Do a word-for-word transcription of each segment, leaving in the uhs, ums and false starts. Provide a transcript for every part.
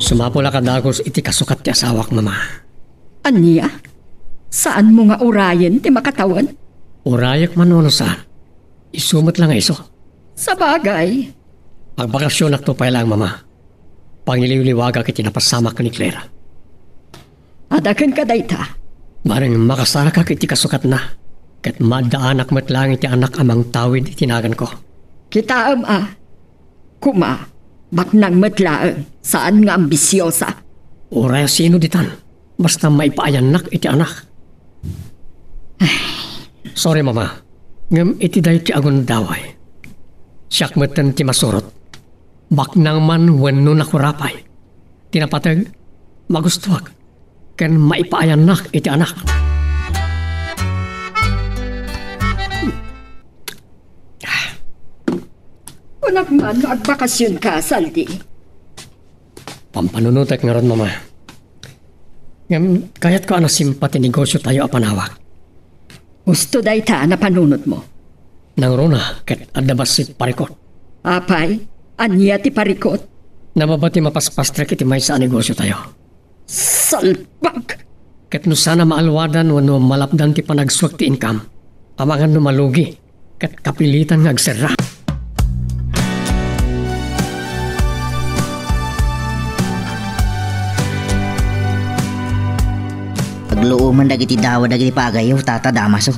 Sumapul a kadagus iti kasukat ti asawak, Mama. Ania? Saanmo nga urayen ti makatawen? Urayek man wenno saan, isu met la nga isu. Sabagay. Agbakasionakto pay laeng, Mama. Pangiliwliwagak iti napasamak ken ni Clara. Adda kenka dayta. Bareng makasarakak iti kasukatna, ket maaddaanak met laeng iti anak a mangtawid iti naganko. Kitaem a, kuma, baknang met laeng, saan nga ambisiosa. Uray sino ditan, basta maipaayannak iti anak. Sorry, Mama. Ngem iti daytoy a gundaway, siak metten ti masurot. Baknang man wenno nakurapay, ti napateg, magustuak, ken maipaayannak iti anak. Kunak man no agbakasionka, Saldi. Pampanunotek ngarud, Mama. Ngem kayatko a nasimpa ti negosiotayo a panawak. Husto dayta a napanunotmo. Nangruna ket adda bassit parikut. Apay, ania ti parikut? Nababa ti mapaspastrek iti maysa a negosiotayo. Salbag! Ket no saan a maalwadan wenno malapdan ti panagsuak ti income, amangan no malugi ket kapilitan nga agserra. Agluoman dagiti dawa dagiti pagayyo, Tata Damaso.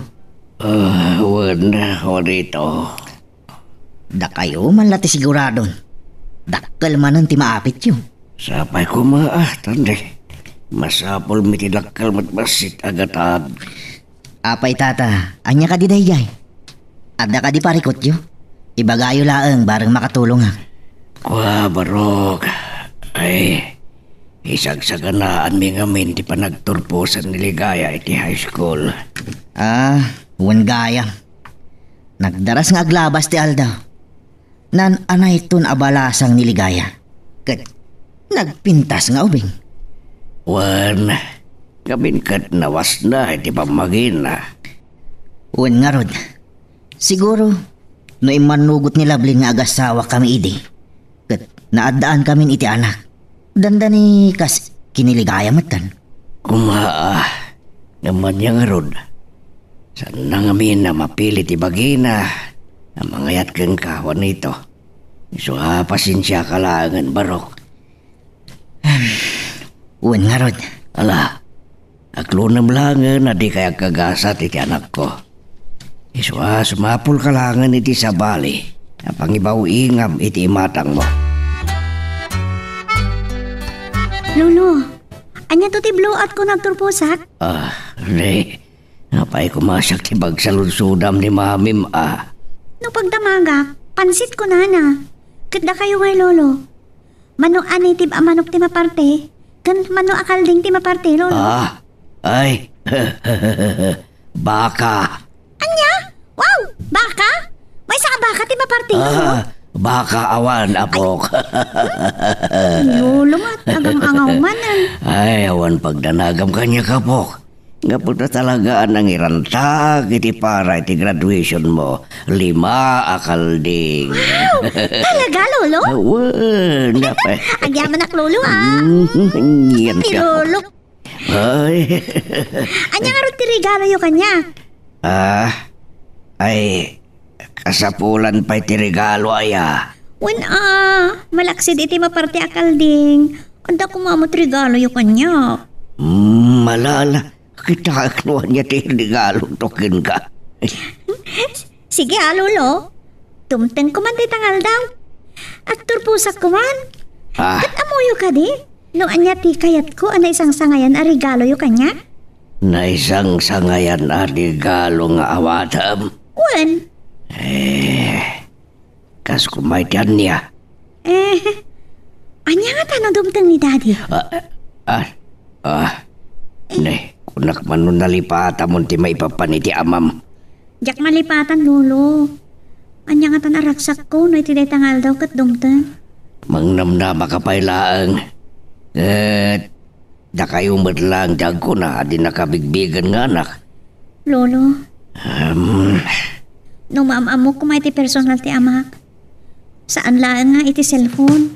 Ah, wen, Juanito. Dakayo man la ti siguradon. Dakkel manen ti maapityo. Sapay koma, ah, Tande. Masapulmi ti dakkel met bassit a gatad. Apay, Tata, ania kadi daydiay? Adda kadi parikutyo? Ibagayo laeng bareng makatulongak. Kua, Barok. Ay, isagsaganaanmi ngamin ti panagturposan ni Ligaya iti high school. Ah, wen gayam. Nagdaras nga aglabas ti aldaw. Naan-anayton a balasang ni Ligaya. Ket nagpintas nga ubing. Wen, ngamin ket nawasna iti pammagina. Wen ngarud, siguro, no immannugot ni Lablin nga agasawakami idi, ket naaddaankamin iti anak, dandani kas kiniligaya metten. Kuma, ah, ngem ania ngarud, saanna ngamin a mapili ti bagina a mangayat kenka, Juanito. Isu a pasensiaka laengen, Barok. Wen ngarud. Ala, aklonem laengen a dikay agkagasat iti anakko. Isu a sumapulka laengen iti sabali a pangibaw-ingam iti imatangmo. Lolo, ania to ti blowoutko nga agturposak? Ah, di. Apay koma siak ti pagsaludsodam ni mamim a? No pagdamagak, pansit kunana. Ket dakayo ngay, Lolo? Mano a native a manok ti maparti? Ken mano a kalding ti maparti, Lolo? Ah, ay, baka. Ania? Wow! Baka? Maysa a baka ti maparti, Lolo? Ah, baka awan, apok. Lolo, nga agang-angaw man, ah. Ay, awan pagdanagam kaniak, apok. Gapu ta talaga a nangirantaak iti para iti graduation mo. Lima a kalding. Wow! Talaga, Lolo? Awan, napay. Agyamanak, Lolo, ah. Mm, yan Ti ka. Lolo. Ay. Ania ngarud ti regaloyo kaniak? Ah, ay, kasapulan pay ti regalo, aya. Wen, ah, malaksid iti maparti a kalding. Adda koma met regaloyo kaniak. Mm, malala. Kitaek no ania ti regalo to kenka. Sige, ah, Lolo. Dumteng koman dayta nga aldaw. Agturposak koman. Ah. Ket ammoyo kadi no ania ti kayatko a naisangsangayan a regaloyo kaniak? Naisangsangayan a regalo nga awatem? Wen. Eh, kas kumay ti ania? Eh, ania ngata no dumteng ni Daddy? Ah, ah, ah. Ne, kunak man no nalipatamon ti maipapan iti amam. Diak malipatan, Lolo. Ania ngatan a ragsakko no iti dayta nga aldaw ket dumteng? Mangnamnamaka pay laeng. Ket dakayo met laeng ti agkuna a dinaka bigbigen nga anak. Lolo. Em. No maam-ammok koma iti personal ti amak. Saan laeng nga iti cellphone.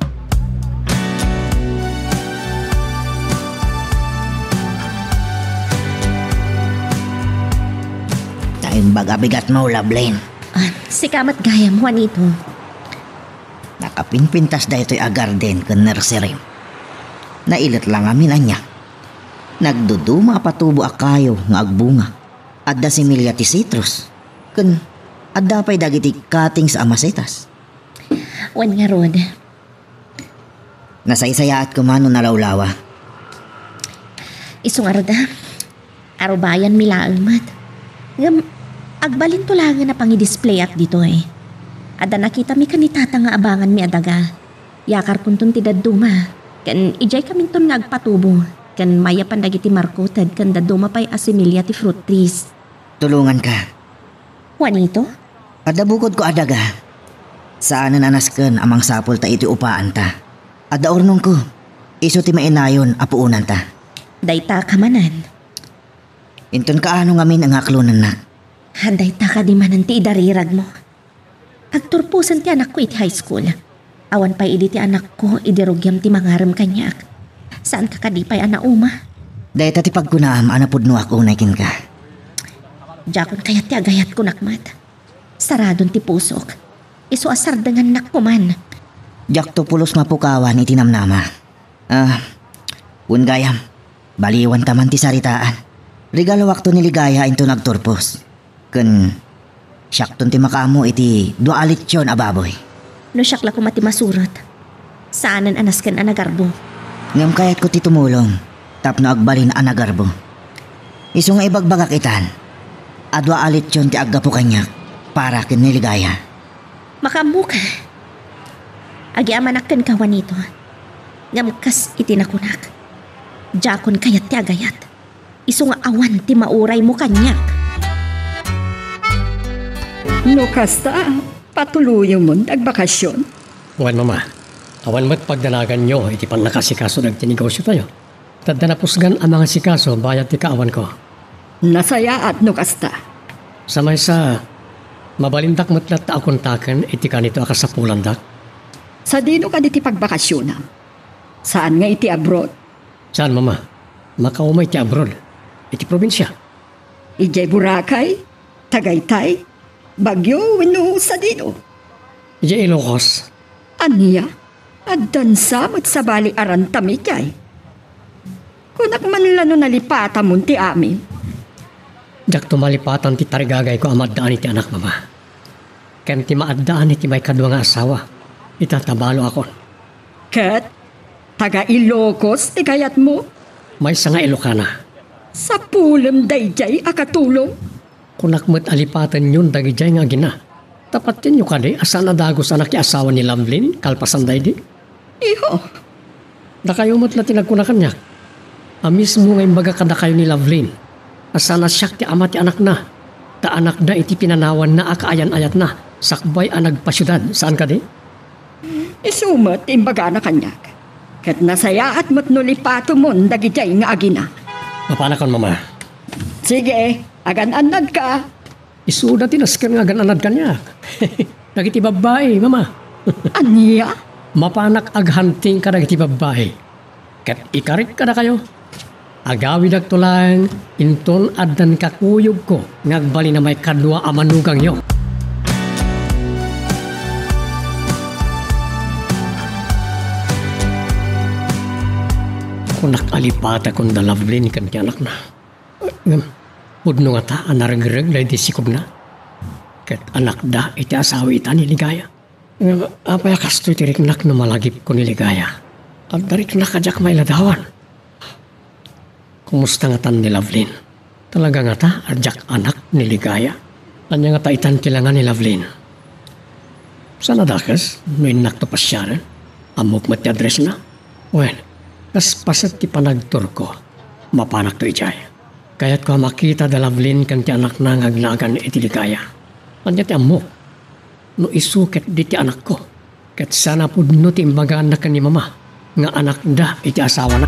Imbag a bigatmo, Lovelyn. Ah, sika met gayam, Juanito. Nakapinpintas daytoy a garden ken nursery. Nailet la ngamin ania. Nagduduma a patubo a kayo nga agbunga. Adda similya ti citrus. Ken adda pay dagiti cuttings a masetas. Wen ngarud, nasaysayaat koma no nalawlawa. Isu ngarud, a. Arubayanmi laeng met. Ngem, agbalinto laengen a pangidisplayak ditoy. Adda nakitami ken ni Tata nga abanganmi a daga. Yakarkonton ti dadduma, ken idiay kaminton nga agpatubo, ken mayapan dagiti markuted ken dadduma pay a similya ti fruit trees. Tulonganka. Juanito? Adda bukodko a daga. Saanen a nasken a mangsapulta iti upaanta. Adda urnongko. Isu ti mainayon a puonanta. Dayta ka manen. Inton kaano ngamin nga aklonennak. Dayta kadi manen ti idariragmo. Agturposen ti anakko iti high school. Awan pay idi ti anakko idi rugiam ti mangarem kaniak. Saanka kadi pay a nauma? Dayta ti pagkunaam a napudnoak unay kenka. Diakon kayat ti agayat, kunak met. Saradon ti pusok. Isu a sardengannak koman. Diakto pulos mapukawan iti namnama. Ah, wen gayam, baliwanta man ti saritaan. Regaluakto ni Ligaya inton agturpos. Ken siakton ti makaammo iti dua a litson a baboy. No siak la koma ti masurot, saanen a nasken a nagarbo. Ngem kayatko ti tumulong tapno agbalin a nagarbo. Isu nga ibagbagak itan, a dua a litson ti aggapu kaniak para ken ni Ligaya. Makaammoka. Agyamanak kenka, Juanito. Ngem kas iti nakunak, diakon kayat ti agayat. Isu nga awan ti mauraymo kaniak. No kasta, patuloyemon ti agbakasyon? Wen, Mama. Awan met pagdanaganyo iti pannakaasikaso dagiti negosiotayo. Tadda napusgan a mangasikaso bayat ti kaawanko. Nasayaat no kasta. Sa maysa, mabalindak met latta a kontaken iti kanito a kasapulandak. Sadino kadi ti pagbakasionam? Saan nga iti abroad? Saan, Mama? Makauma iti abroad. Iti probinsia. Idiay Boracay? Tagaytay? Baguio wenno sadino? Idiay Ilocos. Ania? Addan sa met sabali a rantami idiay. Kunak man la no nalipatamon ti amin. Diakto malipatan ti tarigagayko a maaddaan iti anak, Mama. Ken ti maaddaan iti maikadua nga asawa, ita tabalo akon. Ket taga Ilocos ti kayatmo? Maysa nga Ilocana. Sapulem daydiay a katulong. Kunak met a lipatenyon dagidiay nga agina. Ta patienyo kadi a saan a dagus a nakiasawa ni Lovelyn kalpasan daydi? Iho. Dakayo met la ti nagkuna kaniak a mismo nga imbaga kadakayo ni Lovelyn a saan a siak ti ama ti anakna, ta anakda iti pinanawanna a kaayan-ayatna sakbay a nagpasiudad, saan kadi? Isu met ti imbagana kaniak. Ket nasayaat met no lipatemon dagidiay nga agina. Mapanakon, Mama. Sige, agan-annadka. Isuda ti nasken nga agan-anad kaniak. Dagiti babbai, Mama. Ania? Mapanak aghunting kadagiti babbai. Ket ikarik kadakayo. Agawidakto laeng inton addan kakuyogko nga agbalin a maikadua a manugangyo. Kunak a lipatakon da Lovelyn ken ti anakna. Ngem, pudno ngata a naregreg daydi sikogna. Ket anakda iti asawa ita ni Ligaya. Ngem, apay a kastoy ti riknak no malagipko ni Ligaya? Adda riknak a diak mailadawan. Kumusta ngatan ni Lovelyn? Talaga ngata a diak anak ni Ligaya? Ania ngata itan ti langa ni Lovelyn? Saan a dakes no innakto pasiaren? Ammok met ti addressna? Wen, kas paset ti panagturko, mapanakto idiay. Kayatko a makita da Lovelyn ken ti anakna nga agnagan iti Ligaya. Ania ti ammok? No isu ketdi ti anakko, ket saan a pudno ti imbagana ken ni Mama nga anakda iti asawana.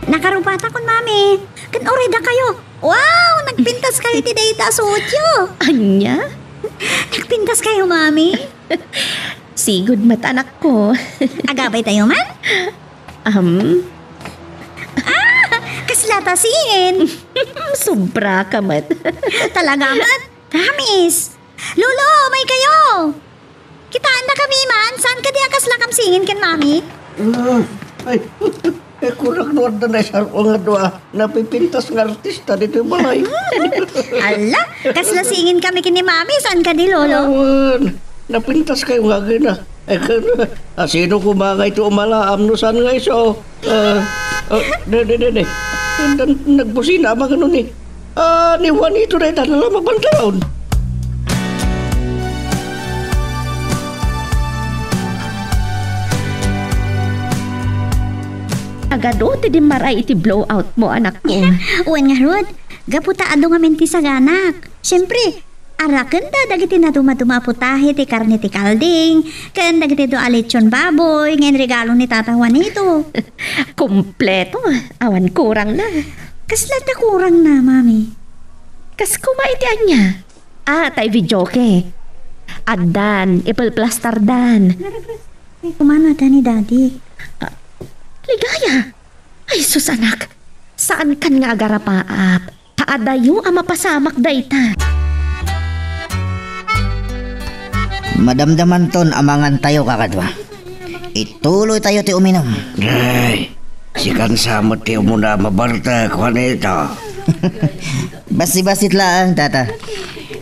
Nakarubatakon, Mami. Ken uray dakayo. Wow! Nagpintaskayo iti dayta a suotyo. Ania? Nagpintaskayo, Mami. Sigud met, anakko. Agabaytayo man? Am. Ah! Kas Lata singin. Sobra ka met. Talaga met. Promise. Lolo, umay kayo. Kitaendakami man, saan kadi a kaslakam singin ken Mami? Ah, ay, eh, kunak no adda naisar-o nga dua napipintas nga artista ditoy balay. Ala, kasla singin kami ken ni Mami, saan kadi, Lolo? Awan, napintas kayo nga agina. Eh, ken, asino koma nga iti umalaam no saan nga isu? Ah, ah, de, de, de, de. Nag-, nagbusina, amangano ni, ah, ni Juanito dayta, nalamapan tayon. Agado ti dimmaray iti blowout mo, anakko. Wen ngarud, gapu ta adu ngamin ti saganak. Siempre, arakenda dagiti nadumaduma a putahe ti karne ti kalding, ken dagiti dua a lechon baboy nga inregalo ni Tata Juanito. Kompleto, awan kurangna. Kasla ta kurangna, Mami? Kas koma iti ania? Ah, tay videoke. Addan, ipelplastardan. Kumana ta ni Daddy. Ah, Ligaya! Ay, sus, anak. Saankan nga agarapaap. Ta adayo a mapasamak dayta. Madamdamanton a mangantayo, kakadua. Ituloytayo ti uminum. Ay, sikan sa met ti umuna a mabartek, Juanito. Basi-basit laeng, Tata.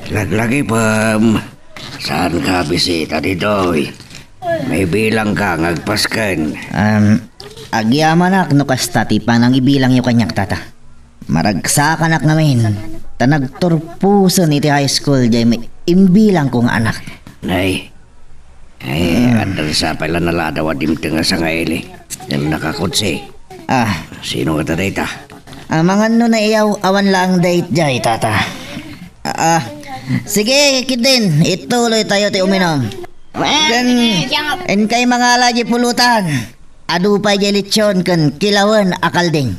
Laglagipem, saanka a bisita ditoy? May bilangka nga agpasken. Um, agyamanak no kasta ti panangibilangyo kaniak, Tata. Maragsakanak ngamin, ta nagturposen iti high school jay imbilangko nga anak. Nay, ay, mm, adda sa pay la naladaw a dimteng a sangaili. Yan nakakutsi. Ah. Sino nga ta dayta? Amangan no naiyaw, awan laeng dayta jay, Tata. Ah, ah. Sige, kiddin, ituloytayo ti uminum. Ken, inkay mangala jay pulutan. Adu pay jay lechon ken kilawen a kalding.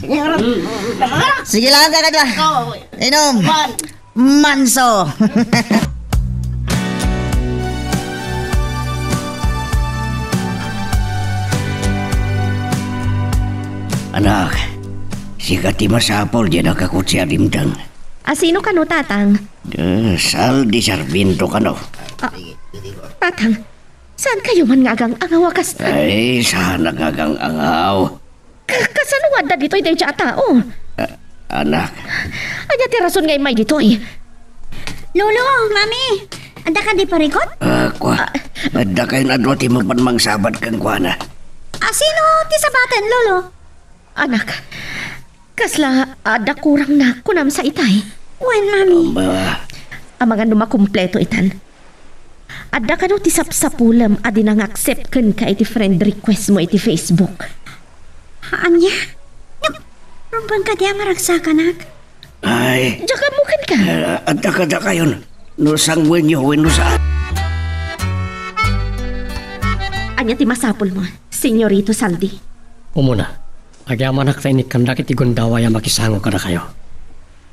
Sige lang, kakadua. Inum. Manso. Anak, sika ti masapul jay nakakutsi a dimteng. A sino kano, Tatang? Eh, Saldi Sarmiento kano. Ah, Tatang, saan kayo man nga agang-angaw a kasta? Ay, saan nga agang-angaw? Ka-, kasano nga adda ditoy dayta a tao? Ah, anak. Ania ti rason nga immay ditoy? Lolo, Mami, adda kadi parikut? Ah, kua. Ah. Adda kayon a dua ti mapan mangsabat kenkuana. A sino ti sabaten, Lolo? Anak, kasla adda kurangna, kunam sa itay? Wen, Mami. Aba. Amangan no makumpleto itan. Adda kano ti sapsapulem a di nang-accept kenka iti friend request mo iti Facebook? Ania? Ngem, rumbeng kadi a maragsakanak? Ay. Diak ammo kenka. Eh, adda kadakayon. No sangwenyo wenno saan. Ania ti masapulmo, Senyorito Saldi? Umuna, agyamanak ta inikkandakay ti gundaway a makisango kadakayo.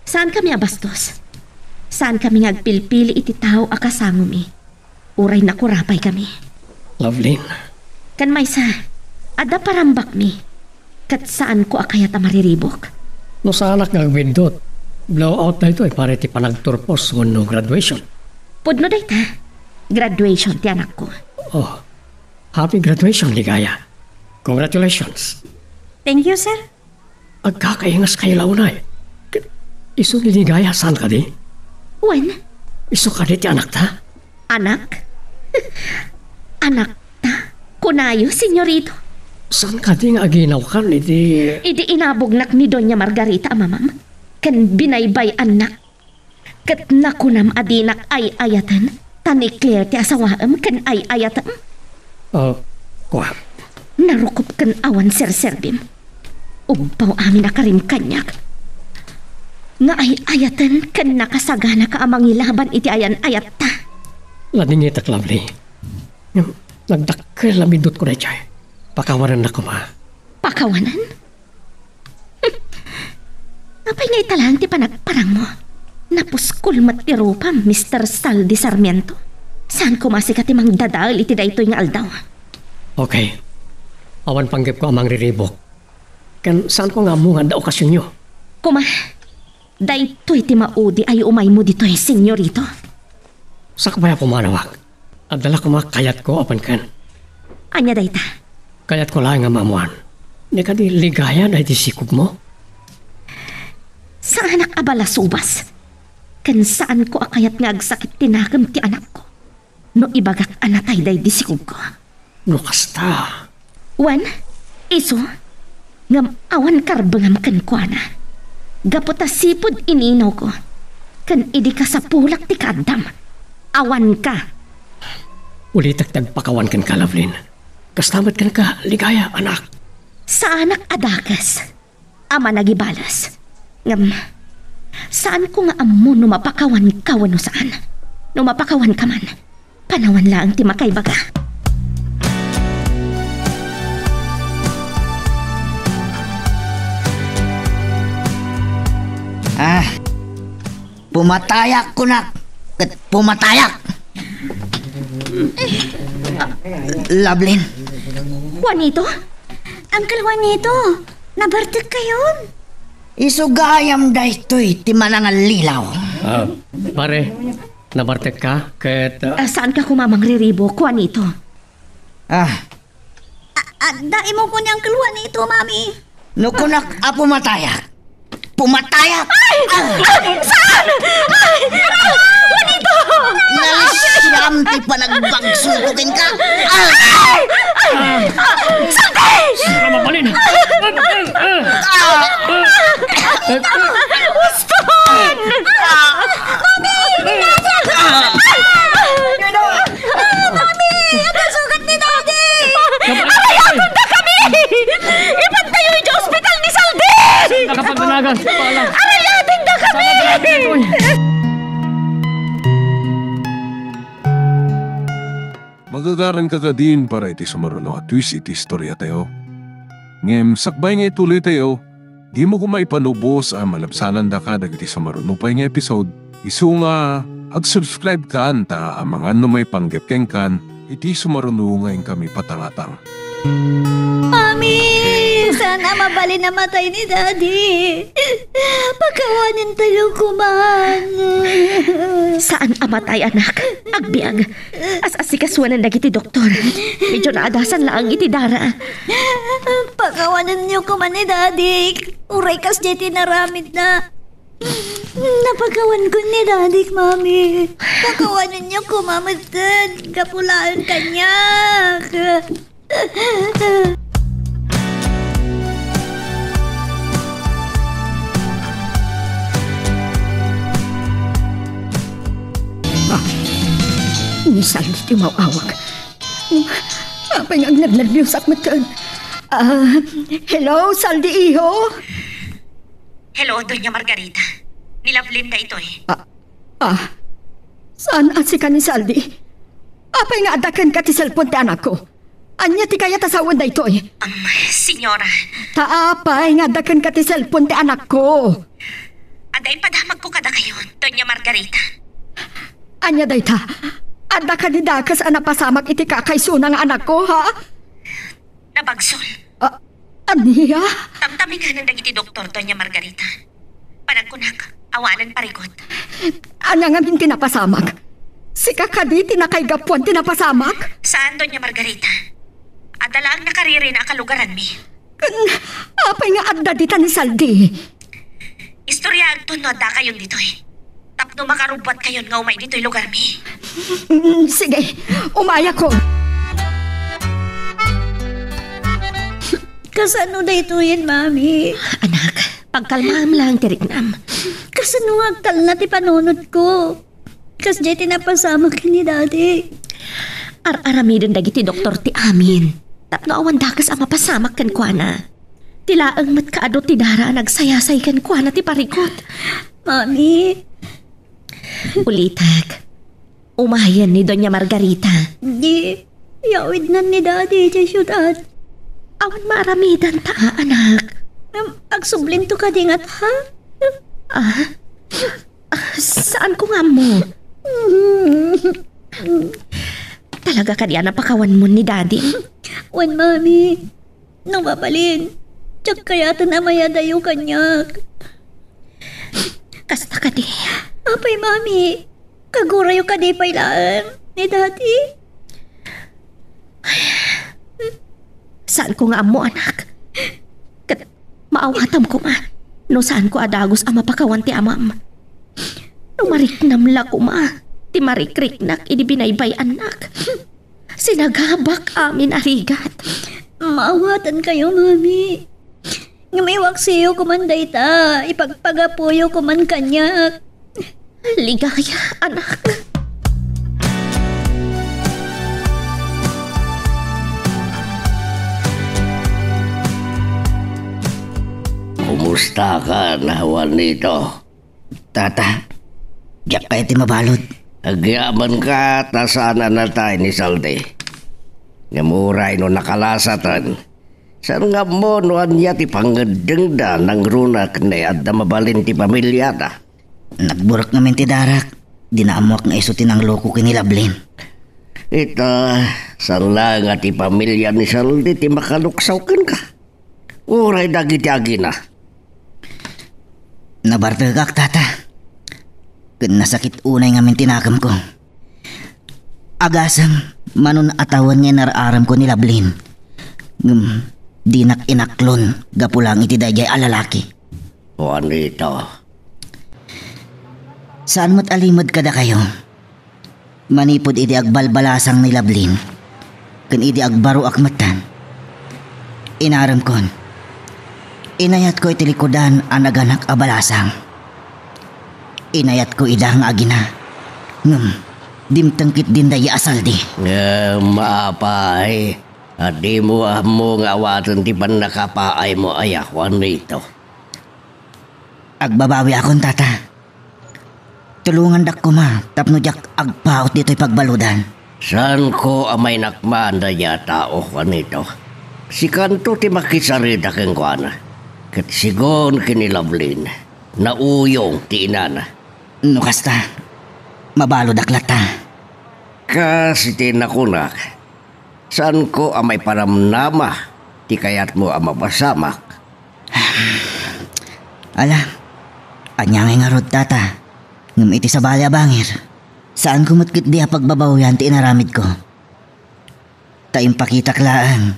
Saankami a bastos. Saankami nga agpilpili iti tao a kasangomi. Uray nakurapay kami. Lovelyn. Ken maysa, adda parambakmi. Ket saanko a kayat a mariribuk. No saanak nga agbiddut, blowout daytoy para iti panagturpos wenno graduation. Pudno dayta, graduation ti anakko. Oh, happy graduation, Ligaya. Congratulations. Thank you, sir. Agkakaingaskayo la unay. Isu ni Ligaya, saan kadi? Wen? Isu kadi ti anakta? Anak? Anakta? Kunayo, senyorito? Saan kadi nga aginawkan iti... Idi inabognak ni Doña Margarita a mamam, ken binaybay-annak. Ket nakunam a dinak ay-ayaten, ta ni Claire ti asawaem ken ay-ayatem. Ah, kua. Narukop ken awan serserbim. Ubbaw amin a karim kaniak. Nga ay-ayaten ken nakasaganaka a mangilaban iti ayan-ayatta. Ladingitak, Lovely. Ngem nagdakkel a biddutko daytoy. Pakawanennak koma. Pakawanen? Apay nga ita laeng ti panagparangmo? Napuskol met ti rupam, Mister Saldi Sarmiento. Saan koma sika ti mangdadael iti daytoy nga aldaw? Okay. Awan panggepko a mangriribuk. Ken saanko nga ammo nga adda okasionyo. Kuma, daytoy ti maudi a iumaymo ditoy, senyorito. Sakbay a pumanawak. Adda la koma kayatko a panken. Ania dayta? Kayatko laeng a maammoan. Dika kadi ligaya daydi sikogmo? Saanak a balasubas. Ken saanko a kayat nga agsakit ti nakem ti anakko no ibagak a natay daydi sikogko. No kasta. Wen, isu, ngem awan karbengam kenkuana. Gapu ta sipud ininawko, ken idi kasapulak ti kaaddam, awanka. Ulitek ti agpakawan kenka, Lovelyn. Kasta met kenka, ligaya, anak. Saanak a dakes a managibales. Ngem, saanko nga ammo no mapakawanka wenno saan. No mapakawanka man, panawan laeng ti makaibaga. Ah, pumatayak, kunak, ket pumatayak. Lovelyn. Juanito? Uncle Juanito, nabartekkayon? Isu gayam daytoy ti manangallilaw. Ah, pare, nabartekka ket, ah, Ah, saanka koma mangriribo, Juanito? Ah. A-, adda imo ko ni Uncle Juanito, Mami. No kunak a pumatayak, pumatayak! Ay! Ah! Ay! Saan? Ay! Aray! Juanito! Nalisiam ti panagbagsolko kenka! Ah! Ay! Ay! Sandali! Sira mabalin! Ah! Uston! Mami! Mami! Ang sugat ni Daddy! Aray, aton da kami! Ipantayo iti ospital ni Saldi! Nakapagdanagan sa pala. Aray, aton da kami! Magagaran ka kadin para iti sumaruno a twist iti istorya tayo. Ngem sakbay nga ituloy tayo, dimo koma ipanubos a malabsanandaka dagiti sumaruno pay nga episode, isu nga ag-subscribe kan ta amangan no maipanggep kenkan iti sumaruno nga inkami patangatang. Mami, saan a mabalin a matay ni Daddy? Pakawanen tayo kuman. Saan a matay, anak. Agbiag. As-asikasuanan dagiti doktor. Medyo naadasan laeng iti dara. Pakawanenyo koma ni Dadik. Uray kasdiay ti naramidna. Napakawanko ni Dadik, Mami. Pakawanenyo koma metten. Gapu laeng kaniak. Ah, ni Saldi ti umaw-awag. Apay nga agnernerbios ak metten. Ah, hello, Saldi, iho? Hello, Doña Margarita. Ni Lovelyn daytoy. Ah, ah, saan a sika ni Saldi? Apay nga adda kenka ti cellphone ti anakko? Ania ti kayat a sawen daytoy? Am, senyora. Ta apay nga adda kenka ti cellphone ti anakko? Adda impadamagko kadakayo, Doña Margarita. Ania dayta? Adda kadi dakes a napasamak iti kakaysona nga anakko, ha? Nabagsol. Ah, ania? Tamtaminganan dagiti doktor, Doña Margarita. Panagkunak, awanen parigot. Ania ngamin ti napasamak? Sika kadi ti nakaigapuan ti napasamak? Saan, Doña Margarita. Adda laeng nakaririna a kalugaranmi. Ken apay nga adda dita ni Saldi? Istoryaanton no addakayon ditoy. Tapno makarubbuatkayon nga umay ditoy lugarmi. Mm, sige, umayakon. Kasano daytoyen, Mami? Anak, pagkalmaam lang ti riknam. Kasano nga agtalna ti panunotko? Kasdiay ti napasamak ken ni Daddy. Ar-aramiden dagiti doktor ti amin tapno awan dakes a mapasamak kenkuana. Ti laeng met kaadu ti dara a nagsayasay kenkuana ti parigot. Mami. Ulitek, umayen ni Doña Margarita. Di, yawidnan ni Daddy idiay siudad. Awan maaramidanta, anak. Em, agsublinto kadi ngarud, ha? Ah? Ah, saanko nga ammo. Talaga kadi a napakawanmon ni Daddy? Wen, Mami. No mabalin, diak kayaten a mayadayo kaniak. Kasta kadi. Apay, Mami, kagurayo kadi pay laeng ni Daddy? Saanko nga ammo, anak. Ket maawatam koma no saanko a dagus a mapakawan ti amam. No mariknam la koma ti marikriknak idi binaybay-annak. Sinagabak amin a rigat. Maawatankayo, Mami. Ngem iwaksiyo koman dayta, ipagpagapuyo koman kaniak. Ligaya, anak. Kumusta ka, Juanito? Tata, diak kayat ti mabalud. Agyamanka ta saan a natay ni Saldi. Ngem uray no nakalasaten, saan nga ammo no ania ti pangngeddengda nangruna ken ni adda mabalin ti pamiliada. Nagburek ngamin ti darak. Dina ammoak nga isu ti nangloko ken ni Lablin. Ita, saan la nga ti pamilia ni Saldi ti makaluksaw kenka. Uray dagiti agina. Nabartegak, Tata. Ken nasakit unay ngamin ti nakemko. Agasem, manon a tawen nga inar-aramko ni Lablin. Ngem, dinak inaklon gapu laeng iti daydiay a lalaki. Juanito. Saan met a limed kadakayo. Manipud idi agbalbalasang ni Lablin, ken idi agbaroak metten, inaremkon, inayatko iti likudan a naganak a balasang. Inayatko ida nga agina, ngem dimteng ketdin daydi a Saldi. Ngem apay, a dimo ammo nga awaten ti pannakapaaymo aya, Juanito? Agbabawiakon, Tata. Tulongandak koma tapno diak agpaut ditoy pagbaludan. Saanko a mainakman daydiay a tao, Juanito. Sikanto ti makisarita kenkuana. Ket sigun ken ni Lablin, nauyong ti inana. No kasta, mabaludak latta. Kas iti nakunak, saanko a maipanamnama ti kayatmo a mapasamak. Ala, ania ngay ngarud, Tata? Ngem iti sabali a bangir, saanko met ketdi a pagbabawian ti inaramidko. Ta impakitak laeng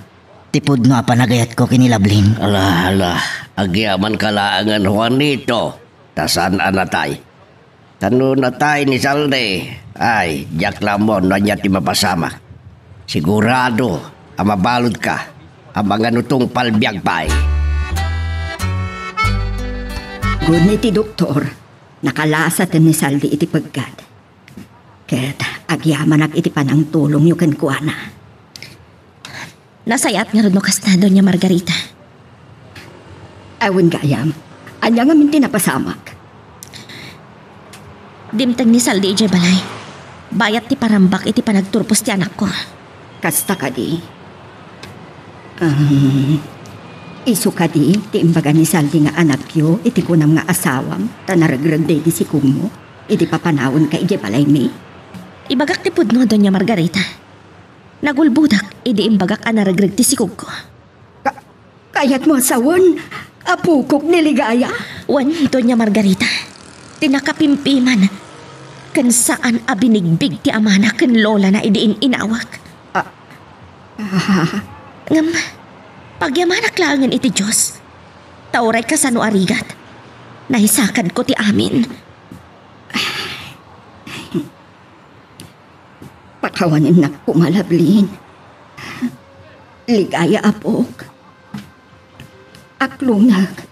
ti pudno a panagayatko ken ni Lablin. Ala, ala, agyamanka laengen, Juanito, ta saan a natay. Ta no natay ni Saldi, ay, diak la ammo no ania ti mapasamak. Sigurado a mabaludka, amangan no tungpal biag pay. Guni ti doktor, nakalasaten ni Saldi iti peggad. Ket agyamanak iti panangtulongyo kenkuana. Nasayaat ngarud no kasta, Doña Margarita. Awan gayam. Ania ngamin ti napasamak? Dimteng ni Saldi idiay balay. Bayat ti parambak iti panagturpos ti anakko. Kasta kadi? Um, isu kadi ti imbaga ni Saldi nga anakyo iti kunam nga asawam ta naregreg daydi sikugmo idi papanawenka idiay balaymi? Ibagak ti pudno, Doña Margarita. Nagulbodak idi imbagak a naregreg ti sikugko. Ka-, kayatmo a sawen, apokok ni Ligaya? Wen, Doña Margarita, ti nakapimpiman, ken saan a binigbig ti amana ken lolana idi in-inawak. Ah. Ah. Ngem, pagyamanak laengen iti Dios, ta uray kasano a rigat, naisakadko ti amin. Pakawanennak koma, Lablin. Ligaya, apok. Aklonek.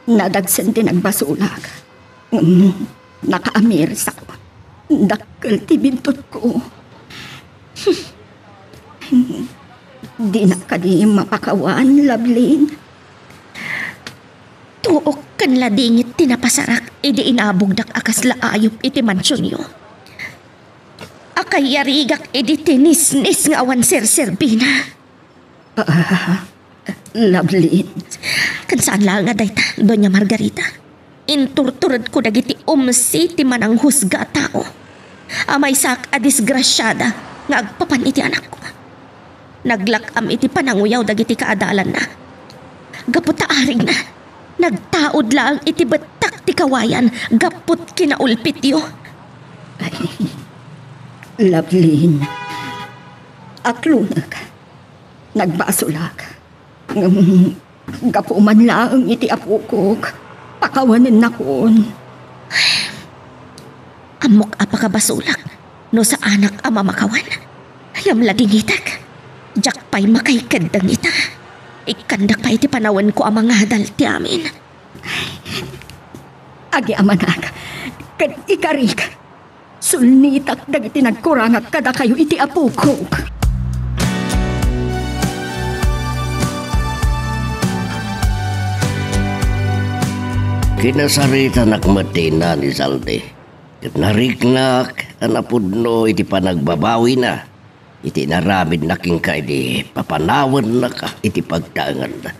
Nadagsen ti nagbasolak. Ngem nakaamirsako. Dakkel ti bintotko. Dinak kadi mapakawan, Lablin. Tuok ken ladingit ti napasarak idi inabogdak a kasla ayup iti mansionyo. Akayyarigak idi ti nisnis nga awan serserbina. Ah, Lablin. Ken saan laeng a dayta, Doña Margarita. Inturturedko dagiti umsi ti mananghusga a tao. A maysaak a disgrasiada nga agpapan iti anakko. Naglak-am iti pananguyaw dagiti kaadalanna. Gapu ta arigna, nagtaud laeng iti bettak ti kawayan gapu ti kinaulpityo. Ay, Lovelyn, aklonek. Nagbasolak. Ngem gapu man laeng iti apokok, pakawanennakon. Ammok a pakabasolak no saanak a mamakawan. Ngem ladingitek, diak pay makaikeddeng ita. Ikkandak pay iti panawenko a mangadal ti amin. Agyamanak ket ikarik. Sulnitak dagiti nagkurangak kadakayo iti apokok. Kinasaritanak met ti ina ni Saldi, ket nariknak a napudno iti panagbabawina iti inaramidna kenka idi papanawennaka iti pagtaenganna.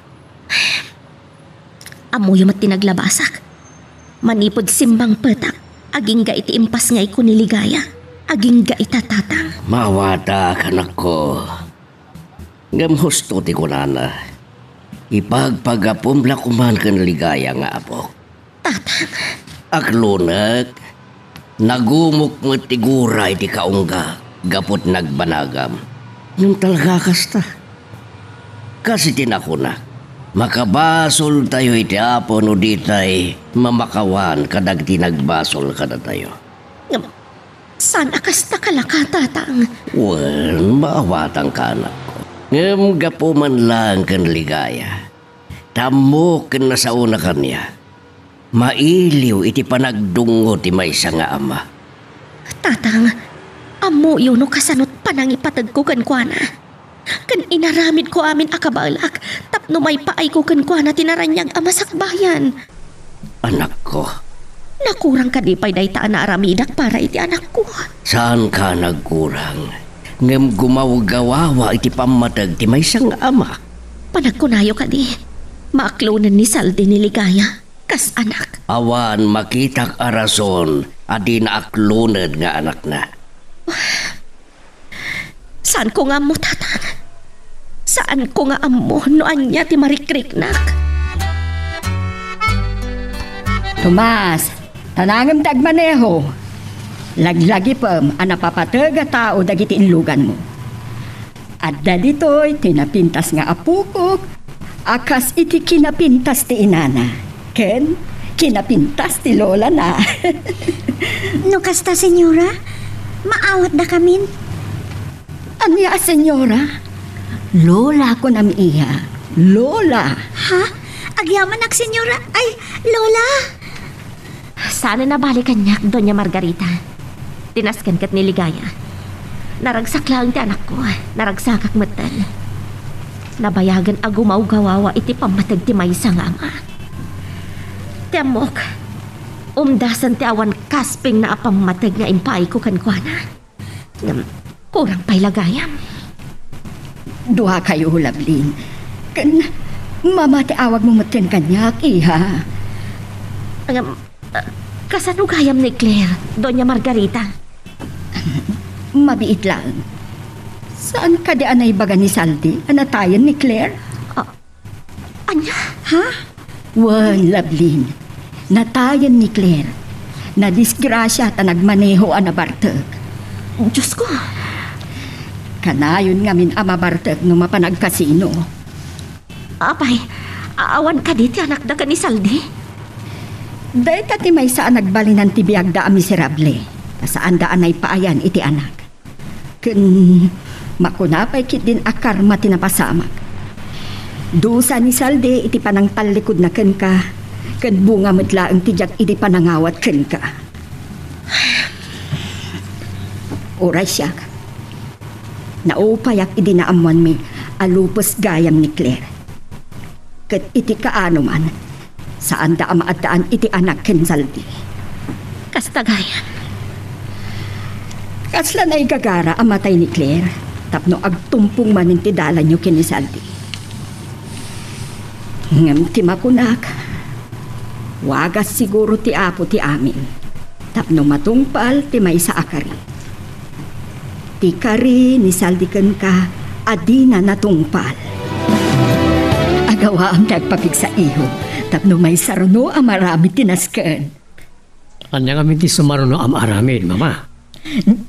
Ammoyo met ti naglabasak. Manipud simmangpetak, agingga iti impasngayko ni Ligaya, agingga ita, Tatang. Maawatak, anakko. Ngem husto ti kunana, ipagpagapum la koman ken Ligaya nga apok. Tatang. Aklonek, nagumok met ti gura iti kaunggak gapu ti nagbanagam. Ngem talaga kasta. Kas iti nakunak, makabasoltayo iti Apo no ditay mamakawan kadagiti nagbasol kadatayo. Ngem, saan a kasta kalaka, Tatang? Wen, maawatanka, anakko. Ngem gapu man laeng ken Ligaya, ta ammok ken nasaona kaniak, mailiw iti panagdungngo ti maysa nga ama. Tatang, ammoyo no kasanot panangipategko kenkuana. Ken inaramidko amin a kabaelak tapno maipaayko kenkuana ti naraniag a masakbayan. Anakko. Nakurang kadi pay dayta a naaramidak para iti anakko? Saanka a nagkurang, ngem gumawgawawa iti pammateg ti maysa nga ama. Panagkunayo kadi, maaklonen ni Saldi ni Ligaya kas anak? Awan makitak a rason a di naakloned nga anakna. Saanko nga ammo, Tatang. Saanko nga ammo no ania ti marikriknak. Tomas, tanangem ti agmaneho. Laglagipem a napapateg a tao dagiti illuganmo. Adda ditoy ti napintas nga apokok a kas iti kinapintas ti inana ken kinapintas ti lolana. No kasta, senyora, maawatdakamin. Ania a senyora? Lola, kunam, iha. Lola. Ha? Agyamanak, senyora. Ay, Lola! Saan a nabali kaniak, Doña Margarita. Ti nasken ket ni Ligaya. Naragsak laeng ti anakko. Naragsakak metten. Nabayagen a gumawgawawa iti pammateg ti maysa nga ama. Ti ammok, umdasen ti awan kaspingna a pammateg nga impaayko kenkuana. Ngem, kurang pay la gayam. Duakayo, Lovelyn. Ken mama ti awagmo met ken kaniak, iha. Ngem, ah, kasano gayam ni Claire, Doña Margarita? Mabiit laeng. Saan kadi a naibaga ni Saldi a natayen ni Claire? Ah, Ania? Ha? Wen, Lovelyn. Natayen ni Claire. Nadisgrasia ta nagmaneho a nabartek. Diosko! Kanayon ngamin a mabartek no mapan agkasino. Apay, a-, awan kadi ti anakda ken ni Saldi? Dayta ti maysa a nagbalinan ti biagda a miserable, ta saanda a naipaayan iti anak. Ken makuna pay ketdin a karma ti napasamak. Dusa ni Saldi iti panangtallikudna kenka, ken bunga met laeng ti diak idi panangawat kenka. Uray siak, naupayak idi naammoanmi a lupes gayam ni Claire. Ket iti kaanoman, saanda a maaddaan iti anak ken Saldi. Kasta gayam. Kasla naigagara a matay ni Claire tapno agtumpong manen ti dalanyo ken ni Saldi. Ngem ti makunak, wagas siguro ti Apo ti amin tapno matungpal ti maysa a kari. Ti kari ni Saldi kenka a dina natungpal. Agawaam ti agpapigsa, iho. Tapno maysaruno a maaramid ti nasken. Ania ngamin ti sumaruno a maaramid, Mama?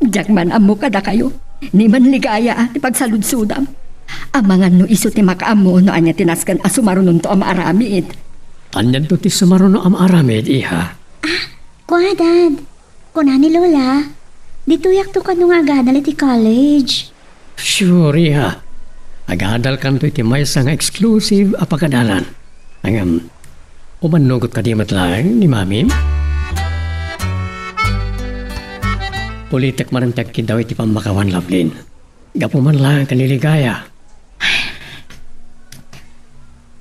Diak man ammo kadakayo. Ni man Ligaya ti pagsaludsodam. Amangan no isu ti makaammo no ania ti nasken a sumarunonto a maaramid. Anianto ti sumaruno a maaramid, iha? Kua, Dad. Kuna ni Lola, ditoyakto kano nga agadal iti college. Sure, iha. Agadalkanto iti maysa nga exclusive a pagadalan. Ngem, umannugot kadi met laeng ni Mamim? Ulitek manen ti agkiddaw iti pammakawan, Lovelyn. Gapu man laeng ken ni Ligaya.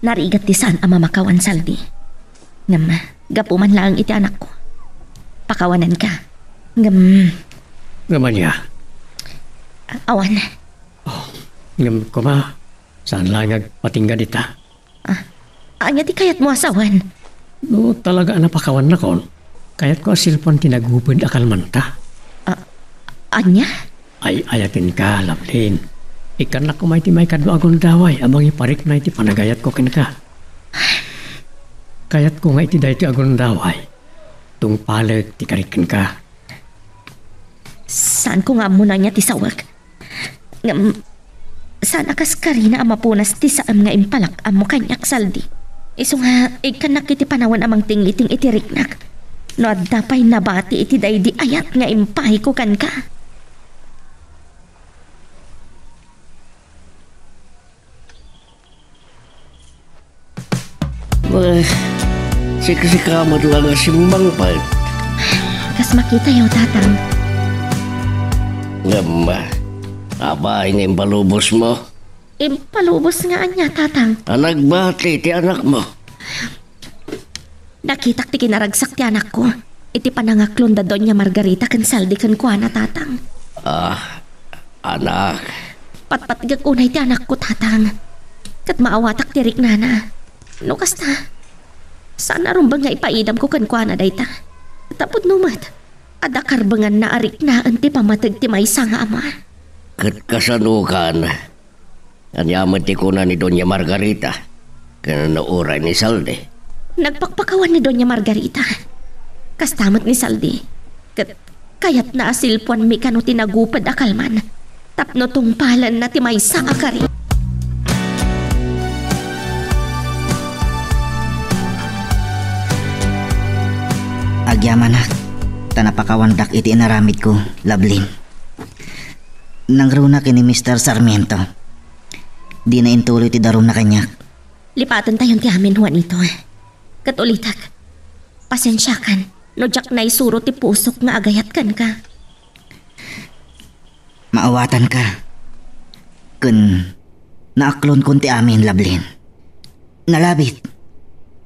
Narigat ti saan a mamakawan, Saldi. Ngem, gapu man laeng iti anakko. Pakawananka. Ngem, Ngem ania? Awan. Oh, ngem koma, saan laeng nga agpatingga dita? Ah, ania ti kayatmo a sawen? No talaga a napakawannakon, kayatko a silpuan ti naguped a kalmanta. Ah, ania? Ay-ayatenka, Lovelyn. Ikkannak koma iti maikadua a gundaway a mangiparikna iti panagayatko kenka. Kayatko nga iti daytoy a gundaway, tungpalek ti karik kenka. Saanko nga ammo no ania ti sawek. Ngem, saan a kas karina a mapunas ti saem nga impalak-ammo kaniak, Saldi. Isu nga, ikkannak iti panawen a mangtingiting iti riknak. No adda pay nabati iti daydi ayat nga impahiko kenka. Eh, siksika met laeng a simmangpet. Kas makitayo, Tatang. Ngem, apay nga impalubosmo? Impalubos nga ania, Tatang? A nagbati ti anakmo. Nakitak ti kinaragsak ti anakko iti panangaklon da Doña Margarita ken Saldi kenkuana, Tatang. Ah, anak. Patpatgek unay ti anakko, Tatang. Ket maawatak ti riknana. No kasta, saan a rumbeng nga ipaidamko kenkuana dayta. Tapno met, adda karbenganna a riknaen ti pammateg ti maysa nga ama. Ket kasanokan? Ania met ti kuna ni Doña Margarita ken uray ni Saldi? Nagpakpakawan ni Doña Margarita. Kasta met ni Saldi. Ket kayatna a silpuanmi kano ti naguped a kalman tapno tungpalenna ti maysa a kari. Agyamanak, ta napakawandak iti inaramidko, Lovelyn. Nangruna ken ni Mister Sarmiento. Dina intuloy ti darumna kaniak. Lipatentayon ti amin, Juanito. Ket ulitek, pasensiakan no diak naisuro ti pusok nga agayat kenka. Maawatanka. Ken naaklonkon ti amin, Lovelyn. Nalabit.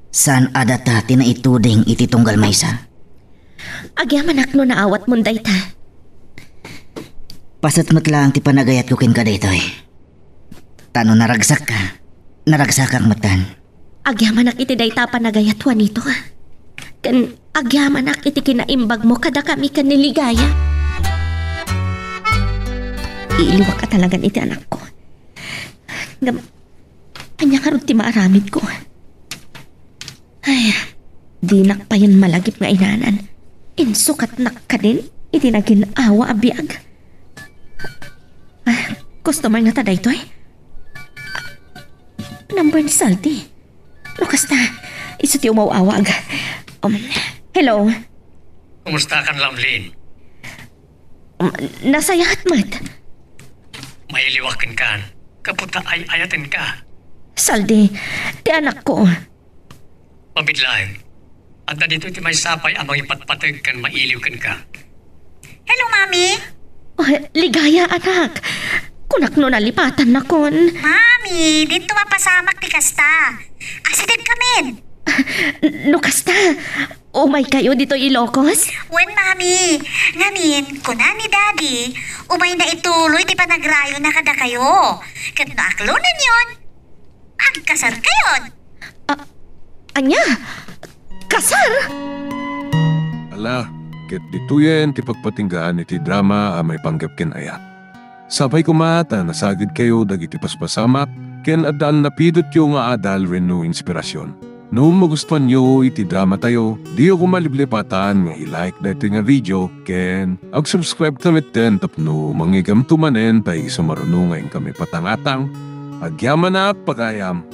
Saan a data ti naituding iti tunggal maysa. Agyamanak no naawatmon dayta. Paset met laeng ti panagayatko kenka daytoy. Ta no naragsakka, naragsakak metten. Agyamanak iti dayta a panagayat, Juanito. Ken agyamanak iti kinaimbagmo kadakami ken ni Ligaya. Iiliwak a talagan iti anakko. Ngem, ania ngarud ti maaramidko? Ay, dinak payen malagip nga inanan. Insukatnak kadin iti nagin-awa a biag. Ah, customer ngata daytoy? Number ni Saldi. No kasta, isu ti umaw-awag. Um, hello? Kumustakan, Lovelyn? Um, nasayaat met. Mailiwak kenkan. Gapu ta ay-ayatenka. Saldi, ti anakko. Pabidlaeng. Adda ditoy ti maysa pay a mangipatpateg ken mailiw kenka. Hello, Mami. Oh, Ligaya, anak. Kunak no nalipatannakon. Mami, dinto mapasamak ti kasta. Asidegkamin. No kasta, umaykayo ditoy Ilocos? Wen, Mami. Ngamin, kuna ni Daddy, umayna ituloy ti panagrayona kadakayo. Ket no aklonenyon, agkasarkayon. Ah, ania? Kasar? Ala, ket ditoyen ti pagpatinggaan iti drama a maipanggep ken ayat. Sapay koma ta nasagidkayo dagiti paspasamak ken adda napidotyo nga adal wenno inspirasyon. No magustuanyo iti dramatayo, diyo koma liplipatan nga i-like daytoy nga video ken ag-subscribe ta metten tapno mangngeggamto manen ta isu maruno nga inkami patangatang. Agyamanak pagayam.